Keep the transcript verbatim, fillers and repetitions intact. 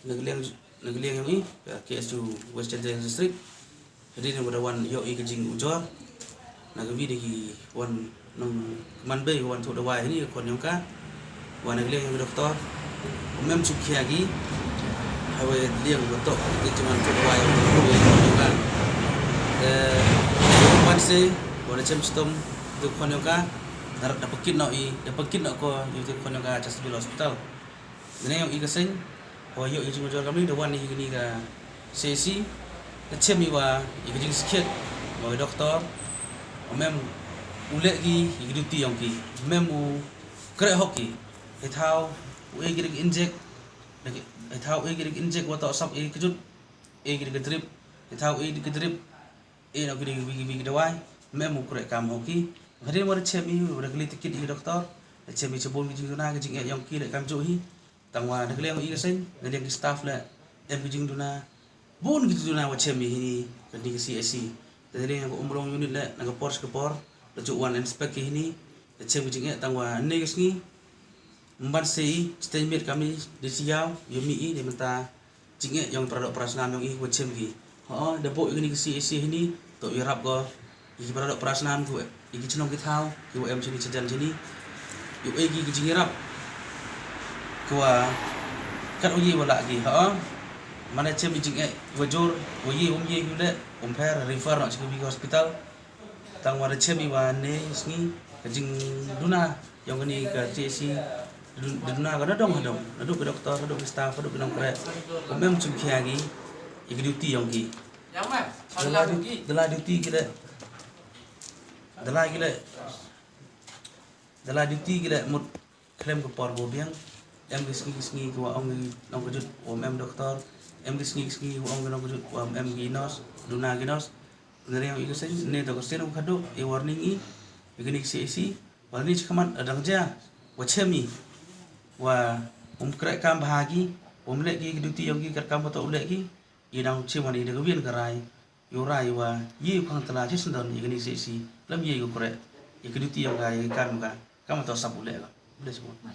Na ka liang, na ka liang yong i, ka K S U West Jaintia Hills District. Hadien wa da wan yoh i ka jingujor na ka wi da ki wan nong kman bei ka wan thoh dawai hani ka khon yong ka. Wa na ka liang yong i doktor, ym em chukhiah ki ha wa liang wa toh ka jingwan thoh dawai yong ka khon yong ka. Te wan se wa da chem chitom i tu ka khon yong ka, da, da pakit noh i, da pakit noh ko i tu ka khon yong ka cha Civil Hospital. Dane yong i ka seng wa yoh i jingujor kamni, da wan i kani ka C H C, da chem i wa i ka jingskhiat wa i doktor ym em u leh ki i ka duty yong ki, ym em u kreh hok ki. Hei thaw u e ki da ka inject, hei thaw u e ki da ka inject wa toh sap e ka kjut, e ki da ka drip, hei thaw u e ki da ka drip, e noh ki da ki wi ki wi ki dawai, ym em u kreh kam hok ki. Hadien wa da chem i, wa da kylli tikit i doktor, da chem i chabun ki jingduna, ki jingeh yong ki leh kamjooh hi. Tangwa na ka liang i ka seng, na liang ki staff leh, em ki jingduna, bun ki jingduna wa chem i hini kani ka C H C. Te na liang ka Umrong unit leh, na ka por cha ka por da ju wan inspect ki hini, da chem ki jingeh. Tangwa ynne ka sngi, mban se i, sdang miet kamni da chi yaw, yoh mih i, da mynta jingeh yong i paradoh parasnam yong i wa chem ki. Ho, da booh i kani ka C H C hini, toh yarap ko i ki paradoh parasnam ki wa, i ki chnong ki thaw ki wa em chini chajan chini. Yoh e ki ki jingyarap ki wa kat u ye wa lah ki. Ho, mane chem i jingeh wa jur, wa ye, um ye ki u leh, um pher, refer noh cha ki wi ki hospital. Tangwa da chem i wa ynne sngi ka jingduna yong kani ka C H C, dun-, duna ka nadong hadong, nadooh ki doktor, nadooh ki staff, nadooh ki nongkreh, ym em chukhiah ki i ka duty yong ki. Da la du-, da la duty ki leh, da la ki leh, da la duty ki leh mut khlem ka por wa biang. Em ki sngi ki sngi ki wa ong ki nongkjut wa ym em doktor, em ki sngi ki sngi ki wa ong ki nongkjut wa ym em ki nurse, duna ki nurse. Na liang i ka seng, ne toh ka sien wa khadooh i warning i, i kani ka C H C, wa ni chakhmat adang jia wa chem i wa um kreh kam bha ki, um leh ki ka duty yong ki kat kam wa toh u leh ki. I dang chim wan i da ka win ka rai, yoh rai wa ye u khang tla chi syndon i kani ka C H C, lam ye u kreh i ka duty yong ka, i kam ka, kam wa toh sap u leh ka. Bless you.